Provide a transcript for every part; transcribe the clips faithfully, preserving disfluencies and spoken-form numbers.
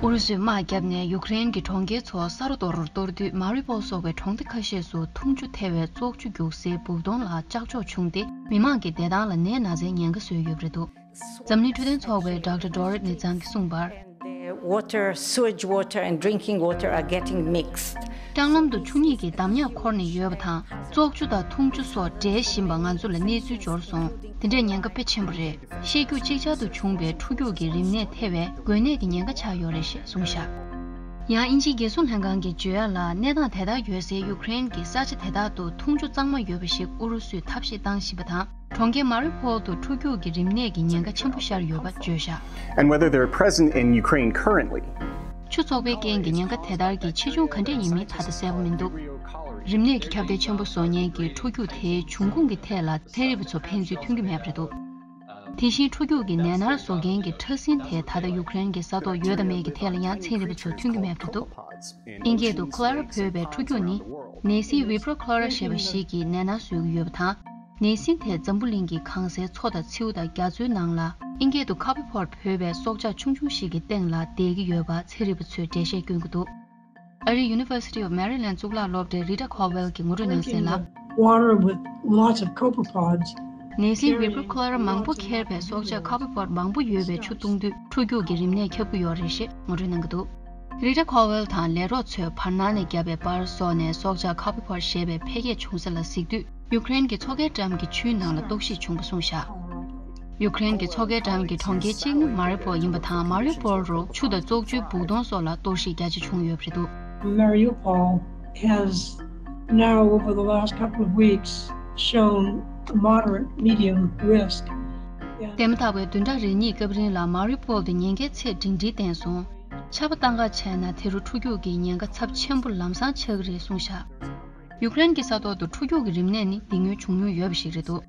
ཨུ་རུ་སུས་དམག་བརྒྱབ་ནས་ཡུཀ་རེན་གྱི་གྲོང་ཁྱེར་ཚོ་ས་རོ་གཏོར་རོར་གཏོར་དུས། མ་རི་པོལ་སོགས་པའི་གྲོང་སྡེ་ཁ་ཤས་སུ་འཐུང་ཆུ་ཐེ་བའི་བཙོག་ཆུ་རྒྱུག་སའི་སྦུག་དོང་ལ་ལྕགས་ཕྱོགས་བྱུང་སྟེ། མི་མང་གི་བདེ་ཐང་ལ་ནད་ན་ཚའི་ཉེན་ཁ་བཟོས་ཡོད་པ་རེད་འདུག་འཛམ་གླིང་འཕྲོད་བསྟེན་ཚོགས་པའི་ཌོག་ཊར་ཌོ་རིད་ནི་ཛང་གིས་གསུངས་པར། The water, sewage water and drinking water are getting mixed. རྐྱང་ལམ་དུ་ཆུ་གཉིས་ཀྱི་འདམ་ཉག་འཁོར་ནས་ཡོད་པ་དང་། བཙོག་ཆུ་དང་འཐུང་ཆུ་སོགས་འདྲེས་བཞིན་པ་ང་ཚོ་ལ་གནས་ཚུལ་འབྱོར་སོང་། དེ་འདྲའི་ཉེན་ཁ་དཔེ་ཆེན་པོ་རེད། ཤེས་རྒྱུད་གཅིག་ཆར་དུ་བྱུང་བའི་འཁྲུ་རྒྱུག་གི་རིམས་ནད་ཐེ་བའི་འགོས་ནད་ཀྱི་ཉེན་ཁ་ཆགས་ཡོད་རེད་ཞེས་གསུངས་བཞག་ཡང་དབྱིན་ཇིའི་རྒྱལ་སྲུང་ལྷན་ཁང་གིས་བརྗོད་ཡ་ལ། གནས་སྟངས་དེ་ལྟར་ཡོད་སའི་ཡུཀ་རེན་གྱི་ས་ཆ་དེ་དག་ཏུ་འཐུང་ཆུ་གཙང་མ་ཡོད་པ་ཞིག་ཨུ་རུ་སུས་ཐབས་ཤེས་བཏང་བཞིན་པ་དང་། གྲོང་ཁྱེར་མ་རི་པོལ་དུ་འཁྲུ་རྒྱུག་གི་རིམས་ནད་ཀྱི་ཉེན་ཁ་ཆེན་པོ་ཤར་ཡོད་པ་བརྗོད་བཞག And whether they're present in Ukraine currently. ཆུ་བཙོག་པའི་རྐྱེན་གྱི་ཉེན་ཁ་དེ་ལྟར་གྱི་ཆེ་ཆུང་ག་འདྲས་ཡིན་མིན་ད་ལྟ་གསལ་པོ་མི་འདུག་རིམས་ནད་ཀྱི་ཁྱབ་གདལ་ཆེན་པོ་བཟོ་མཁན་གྱི་འཁྲུ་རྒྱུག་དེའི་འབྱུང་ཁུངས་ཀྱི་ཐད་ལ་ཚན་རིག་པ་ཚོ་ཕན་ཚུན་མཐུན་གྱི་མེད་པ་རེད་འདུག་དེ་བཞིན་འཁྲུ་རྒྱུག་གི་ནད་མནར་བཟོ་མཁན་གྱི་ཕྲ་སྲིན་དེ་ད་ལྟ་ཡུཀ་རེན་གྱི་ས་ཐོག་ཡོད་དང་མེད་ཀྱི་ཐད་ལ་ཡང་ཚན་རིག་པ་ཚོ་མཐུན་གྱི་མེད་པ་རེད་འདུག་ཨིན་སྐད་དུ་ཁོ་ལ་ར་འབོད་པའི་འཁྲུ་རྒྱུག་ནི། ནད་སྲིན་ཝི་པྲོ་ཁོ་ལ་ར་ཞེས་པ་ཞིག་གིས་ནད་མནར་བཟོ་གི་ཡོད་པ་དང་། ནད་སྲིན་དེ་འཛམ་བུ་གླིང་གི་གངས་སའི་མཚོ་དང་མཚེའུ་དང་རྒྱ་མཚོའི་ནང་ལ། ཨིན་སྐད་དུ་ཁ་པོ་ཕོར་འབོད་པའི་སྲོག་ཆགས་ཆུང་ཆུང་ཞིག་གི་སྟེང་ལ་བསྡད་ཀྱི་ཡོད་པ་ཚན་རིག་པ་ཚོས་འགྲེལ་བཤད་སྐྱོན་གྱི་འདུག་ཨ་རིའི་University of Maryland གཙུག་ལག་སློབ་གྲྭའི་རི་ཊ་ཁོ་ཝེལ་གྱིས་ངོ་སྤྲོད་གནང་གསལ་ལ། Water with lots of copepods. ནད་སྲིན་ཝི་པྲོ་ཁོ་ལ་ར་མང་པོ་འཁྱེར་བའི་སྲོག་ཆགས་ཁ་པོ་ཕོར་མང་པོ་ཡོད་པའི་ཆུ་བཏུང་དུས་འཁྲུ་རྒྱུག་གི་རིམས་ནད་ཁྱབ་ཀྱི་ཡོད་རེད་ཞེས་ངོ་སྤྲོད་གནང་གི་འདུག་རི་ཊ་ཁོ་ཝེལ་དང་ལས་རོགས་ཚོས་བར་སྣང་ནས་བརྒྱབ་པའི་པར་སོགས་ནས་སྲོག་ཆགས་ཁ་པོ་ཕོར་ཞེས་པའི་འཕེལ་རྒྱས་བྱུང་ས་ལ་གཟིགས་དུས། ཡུཀ་རེན་གྱི་མཚོ་ཁའི་འགྲམ་གྱི་ཆུའི་ནང་ལ་གཏོར་བཤིག་བྱུང་བ་གསུངས་བཞག་ཡུཀ་རེན་གྱི་མཚོ་ཁའི་འགྲམ་གྱི་གྲོང་ཁྱེར་གཅིག་ནི་མ་རི་པོལ་ཡིན་པ་དང་། མ་རི་པོལ་རུ་ཆུ་དང་བཙོག་ཆུའི་སྦུག་དོང་སོགས་ལ་གཏོར་བཤིག་རྒྱ་ཆེ་བྱུང་ཡོད་པ་རེད་འདུག Mariupol has now, over the last couple of weeks, shown a moderate medium risk. དེ་མ་ཐག་པའི་བདུན་ཕྲག་རེ་གཉིས་སྐབས་རིང་ལ་མ་རི་པོལ་དུ་ཉེན་ཁའི་ཚད་སྒྲིང་སྒྲིང་བསྟན་སོང་། ཆར་པ་བཏང་ག་བྱས་ན་དེ་རུ་འཁྲུ་རྒྱུག་གི་ཉེན་ཁ་ཚབས་ཆེན་པོ་ལམ་སང་ཆགས་ཀྱི་རེད་གསུངས་བཞག་ཡུཀ་རེན་གྱི་ས་ཐོག་ཏུ་འཁྲུ་རྒྱུག་གི་རིམས་ནད་ནི་འདི་སྔོན་བྱུང་མྱོང་ཡོད་པ་ཞིག་རེད་འདུག་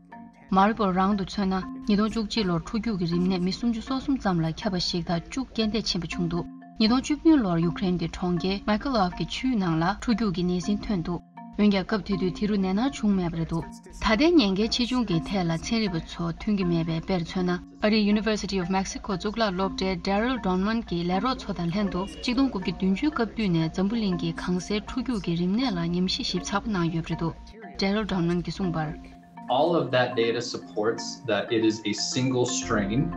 མ་རི་པོལ་རང་དུ་མཚོན་ན། ཉིས་སྟོང་བཅུ་གཅིག་ལོར་འཁྲུ་རྒྱུག་གི་རིམས་ནད་མི་སུམ་ཅུ་སོ་གསུམ་ཙམ་ལ་ཁྱབ་པ་ཞིག་དང་། བཅུ་རྐྱེན་འདས་ཕྱིན་པ་བྱུང་འདུག་ཉིས་སྟོང་བཅུ་བདུན་ལོར་ཡུཀ་རེན་གྱི་གྲོང་ཁྱེར་མའི་ཁེ་ལོབ་ཀྱི་ཆུའི་ནང་ལ་འཁྲུ་རྒྱུག་གི་ནད་སྲིན་ཐོན་འདུག་འོན་ཀྱང་སྐབས་དེ་དུས་དེ་རུ་ནད་མནར་བྱུང་མེད་པ་རེད་འདུག་ད་ལྟའི་ཉེན་ཁའི་ཆེ་ཆུང་གི་ཐད་ལ་ཚན་རིག་པ་ཚོ་མཐུན་གྱི་མེད་པའི་དཔེར་མཚོན་ན། ཨ་རིའི་University of Mexico གཙུག་ལག་སློབ་གྲྭའི་Daryl Donman གྱིས་ལས་རོགས་ཚོ་དང་ལྷན་དུ་གཅིག་སྟོང་དགུ་བརྒྱ་བདུན་ཅུའི་སྐབས་དུས་ནས་འཛམ་བུ་གླིང་གི་གངས་སའི་འཁྲུ་རྒྱུག་གི་རིམས་ནད་ལ་ཉམས་ཞིབ་ཞིབ་ཚགས་པོ་གནང་ཡོད་པ་རེད་འདུག Daryl Donman གྱིས་གསུངས་པར། All of that data supports that it is a single strain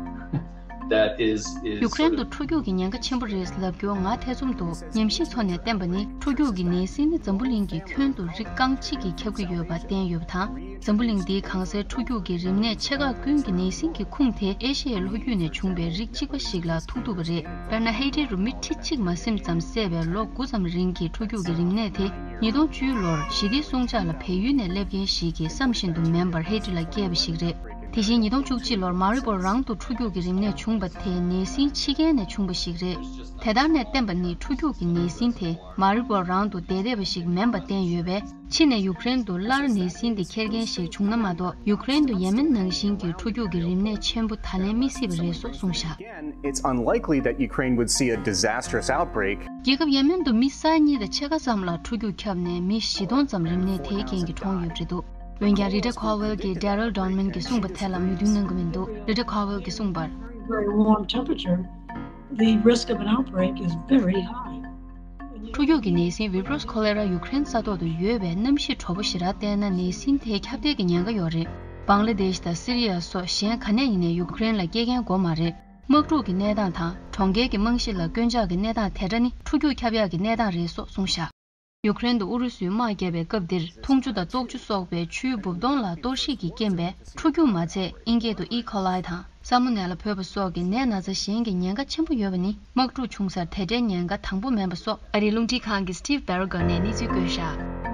that is, is ཡུཀ་རེན་དུ་འཁྲུ་རྒྱུག་གི་ཉེན་ཁ་ཆེན་པོ་རེད་ལབ་རྒྱུ་ང་ཐེ་ཚོམ་འདུག་ཉམས་ཞིབ་ཚོ་ནས་བསྟན་པ་ནི། འཁྲུ་རྒྱུག་གི་ནད་སྲིན་ནི་འཛམ་བུ་གླིང་གི་ཁྱོན་དུ་རིགས་རྐང་གཅིག་གིས་ཁྱབ་ཀྱི་ཡོད་པ་བསྟན་ཡོད་པ་དང་། འཛམ་བུ་གླིང་འདིའི་གངས་སའི་འཁྲུ་རྒྱུག་གི་རིམས་ནད་ཆེ་ཁག་ཀུན་གྱི་ནད་སྲིན་གྱི་ཁུངས་དེ་ཨེ་ཤི་ཡའི་ལྷོ་རྒྱུད་ནས་བྱུང་བའི་རིགས་གཅིག་པ་ཞིག་ལ་ཐུག་ཐུབ་པ་རེད། དཔེར་ན། ཧེ་ཏི་རུ་མི་ཁྲི་གཅིག་མ་ཟིན་ཙམ་བསད་པའི་ལོ་དགུ་ཙམ་རིང་གི་འཁྲུ་རྒྱུག་གི་རིམས་ནད་དེ། ཉིས་སྟོང་བཅུ་ལོར་ཞི་བདེའི་སྲུང་བྱ་ལ་བལ་ཡུལ་ནས་སླེབས་མཁན་ཞིག་གིས་བསམ་བཞིན་དུ་མིན་པར་ཧེ་ཏི་ལ་བསྐྱལ་བ་ཞིག་རེད། དེ་བཞིན་ཉིས་སྟོང་བཅུ་གཅིག་ལོར་མ་རི་པོལ་རང་དུ་འཁྲུ་རྒྱུག་གི་རིམས་ནད་བྱུང་བ་དེ་ནད་སྲིན་ཕྱི་རྒྱལ་ནས་བྱུང་བ་ཞིག་རེད། དེ་ལྟར་ནས་བསྟན་པ་ནི། འཁྲུ་རྒྱུག་གི་ནད་སྲིན་དེ་མ་རི་པོལ་རང་དུ་བསྡད་བསྡད་པ་ཞིག་མིན་པ་བསྟན་ཡོད་པས། ཕྱི་ནས་ཡུཀ་རེན་དུ་སླར་ནད་སྲིན་འདི་འཁྱེར་མཁན་ཞིག་བྱུང་ན་མ་གཏོགས། ཡུཀ་རེན་དུ་ཡེ་མེན་ནང་བཞིན་གྱི་འཁྲུ་རྒྱུག་གི་རིམས་ནད་ཆེན་པོ་ད་ལན་མི་སྲིད་པ་རེད་སོགས་གསུངས་བཞག Again, it's unlikely that Ukraine would see a disastrous outbreak. རྒྱལ་ཁབ་ཡེ་མེན་དུ་མི་ས་གཉིས་དང་ཕྱེད་ཀ་ཙམ་ལ་འཁྲུ་རྒྱུག་ཁྱབ་ནས་མི་བཞི་སྟོང་ཙམ་རིམས་ནད་དེའི་རྐྱེན་གྱིས་གྲོངས་ཡོད་པ་རེད་འདུག་འོན་ཀྱང་། རི་ཊ་ཁོ་ཝེལ་གྱིས་Daryl Donman གྱིས་གསུངས་པ་དེ་ལ་མོས་མཐུན་གནང་གི་མི་འདུག་རི་ཊ་ཁོ་ཝེལ་གྱིས་གསུངས་པར། Very warm temperature, the risk of an outbreak is very high. འཁྲུ་རྒྱུག་གི་ནད་སྲིན་ཝི་པྲོས་ཁོ་ལེ་ར་ཡུཀ་རེན་ས་ཐོག་ཏུ་ཡོད་པས། གནམ་གཤིས་དྲོ་པོ་ཞེ་དྲག་བསྟན་ན་ནད་སྲིན་དེ་ཁྱབ་གདལ་གྱི་ཉེན་ཁ་ཡོད་རེད། བང་ལ་དེཤ་དང་སི་རི་ཡ་སོགས་གཞན་ག་ནས་ཡིན་ནའི་ཡུཀ་རེན་ལ་སྐྱེལ་མཁན་དགོས་མ་རེད། དམག་འཁྲུག་གི་གནས་སྟངས་དང་གྲོང་ཁྱེར་གྱི་རྨང་གཞི་ལ་སྐྱོན་ཆག་གི་གནས་སྟངས་དེ་འདྲ་ནི་འཁྲུ་རྒྱུག་ཁྱབ་ཡག་གི་གནས་སྟངས་རེད་སོགས་གསུངས་བཞག་ཡུཀ་རེན་དུ་ཨུ་རུ་སུས་དམག་བརྒྱབ་པའི་སྐབས་འདིར་འཐུང་ཆུ་དང་བཙོག་ཆུ་སོགས་པའི་ཆུའི་སྦུབ་དོང་ལ་གཏོར་བཤིག་གི་རྐྱེན་པས་འཁྲུ་རྒྱུག་མ་ཚད་ཨིན་སྐད་དུ་ཨི་ཁོ་ལའི་དང་སཱལ་མོ་ནེ་ལ་འབོད་པ་སོགས་ཀྱི་ནད་ན་ཚ་གཞན་གྱི་ཉེན་ཁ་ཆེན་པོ་ཡོད་པ་ནི་དམག་འཁྲུག་བྱུང་སར་དེ་འདྲའི་ཉེན་ཁ་དང་པོ་མིན་པ་སོགས་ཨ་རིའི་རླུང་འཕྲིན་ཁང་གི་Steve Baragona ནས་གནས་ཚུལ་བཀོད་བཞག